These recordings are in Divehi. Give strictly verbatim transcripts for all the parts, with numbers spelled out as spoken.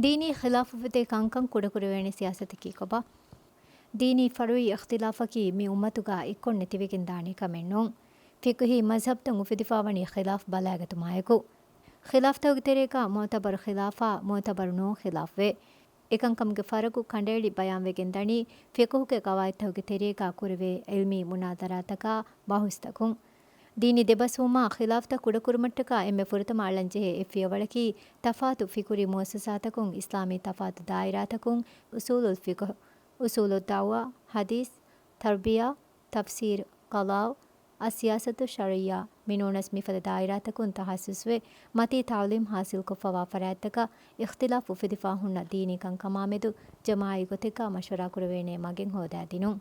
ދީނީ ޚިލާފުފުދޭ ކަންކަން ކުޑަކުރެވޭނެ ސިޔާސަތަކީ ކޮބާ؟ ދީނީ ފަރުޢީ އިޚްތިލާފަކީ މި އުއްމަތުގަ އިއްކޮށް ނެތިވެގެން ދާނެ ކަމެއް ނޫން. ފިޤުހީ މަޒްހަބްތައް އުފެދިފާވަނީ ޚިލާފް ބަލާގަތުމާއެކު. ޚިލާފްތަކުގެ ތެރޭގަ މުޢުތަބަރު ޚިލާފާ، މުޢުތަބަރު ނޫން ޚިލާފްވޭ. އެކަންކަމުގެ ފަރަގު ކަނޑައެޅި ބަޔާންވެގެން ދަނީ، ފިޤުހުގެ ޤަވާޢިދުތަކުގެ ތެރޭގަ ކުރެވޭ ޢިލްމީ މުނާޒަރާތަކާ، ބަހުސްތަކުން. ދީނީ ދެބަސްވުމާ ޚިލާފްތައް ކުޑަކުރުމަށްޓަކާ އެންމެ ފުރަތަމަ އަޅަންޖެހޭ އެއް ފިޔަވަޅަކީ، ތަފާތު ފިކުރީ މުއައްސަސާތަކުން، އިސްލާމީ ތަފާތު ދާއިރާތަކުން، އުޞޫލުލް ފިޤުހު، އުޞޫލުއްދަޢުވާ، ޙަދީޘް، ތަރްބިޔާ، ތަފްސީރު، ޤަޟާއު، އައްސިޔާސަތު ޝަރުޢިއްޔާ، މިނޫނަސް މިފަދަ ދާއިރާތަކުން ތަޚައްޞުޞްވެ، މަތީ ތަޢުލީމް ޙާޞިލްކޮށްފަވާ ފަރާތްތަކަށް އިޚްތިލާފް އުފެދިފާ ހުންނަ ދީނީ ކަންކަމާމެދު ޖަމާޢީ ގޮތެއްގަ މަޝްވަރާ ކުރެވޭނޭ މަގެއް ހޯދާދިނުން.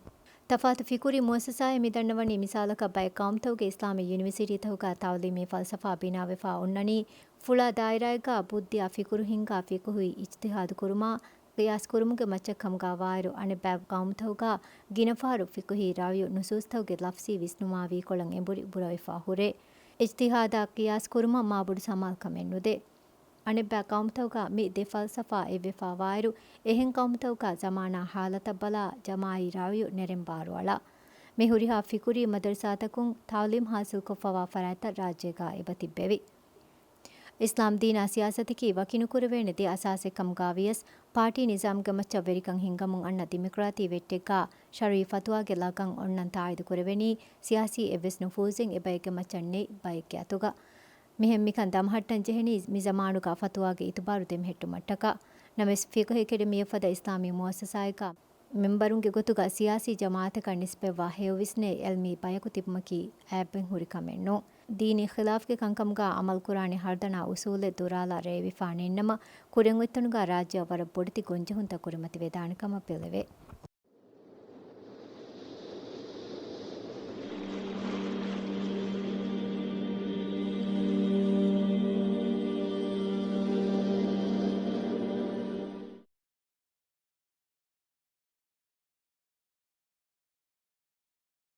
ތަފާތު ފިކުރީ މުއައްސަސާއެއް މި ދަންނަވަނީ، މިސާލަކަށް ބައެއް ޤައުމުތަކުގެ އިސްލާމީ ޔުނިވަރސިޓީތަކުގަ ތަޢުލީމީ ފަލްސަފާ ބިނާވެފާ އޮންނަނީ، ފުޅާ ދާއިރާއެއްގަ ބުއްދިއާ ފިކުރު ހިންގާ ފިޤުހީ އިޖްތިހާދު ކުރުމާ، ޤިޔާސް ކުރުމުގެ މައްޗަށް ކަމުގަ ވާއިރު، އަނެއްބައި ޤައުމުތަކުގަ ގިނަފަހަރު ފިޤުހީ ރައުޔު ނުޞޫޞްތަކުގެ ލަފްޒީ ވިސްނުމާ ވީކޮޅަށް އެނބުރި ބުރަވެފަ ހުރޭ. އިޖްތިހާދާ ޤިޔާސް ކުރުމަށް މާބޮޑު ސަމާލުކަމެއް ނުދޭ. އަނެއްބައި ޤައުމުތަކުގަ މި ދެ ފަލްސަފާ އެއްވެފަ ވާއިރު، އެހެން ޤައުމުތަކުގަ ޒަމާނާ ޙާލަތަށް ބަލާ، ޖަމާޢީ ރައުޔު ނެރެން ބާރުއަޅާ. މި ހުރިހާ ފިކުރީ މަދަރުސާތަކުން ތަޢުލީމް ޙާޞިލްކޮށްފަވާ ފަރާތްތައް ރާއްޖޭގަ އެބަ ތިއްބެވި. އިސްލާމް ދީނާ ސިޔާސަތަކީ ވަކިނުކުރެވޭނެ ދެ އަސާސެއް ކަމުގަ ވިޔަސް، ޕާޓީ ނިޒާމްގެ މައްޗަށް ވެރިކަން ހިންގަމުން އަންނަ ޑިމޮކްރާތީ ވެއްޓެއްގަ ޝަރުޢީ ފަތުވާގެ ލަގަން އޮންނަން ތާއީދު ކުރެވެނީ، ސިޔާސީ އެއްވެސް ނުފޫޒެއް އެބައެއްގެ މައްޗަށް ނެތް ބައެއްގެ އަތުގަ. މިހެން މިކަން ދަމަހައްޓަން ޖެހެނީ މި ޒަމާނުގަ ފަތުވާގެ އިތުބާރު ދެމެހެއްޓުމަށްޓަކާ. ނަމަވެސް، ފިޤުހީ އެކަޑަމީއަށް ފަދަ އިސްލާމީ މުއައްސަސާއެއްގަ މެމްބަރުންގެ ގޮތުގަ ސިޔާސީ ޖަމާޢަތަކަށް ނިސްބަތްވާ ހެޔޮވިސްނޭ ޢިލްމީ ބަޔަކު ތިބުމަކީ އައިބެއް ހުރި ކަމެއް ނޫން. ދީނީ ޚިލާފްގެ ކަންކަމުގަ ޢަމަލުކުރާނެ ހަރުދަނާ އުޞޫލެއް ދުރާލާ ރޭވިފާ ނެތްނަމަ، ކުރިންއޮތްތަނުގަ ރާއްޖެއަށް ވަރަށް ބޮޑެތި ގޮންޖެހުންތައް ކުރިމަތިވެދާނެ ކަމަށް ބެލެވޭ.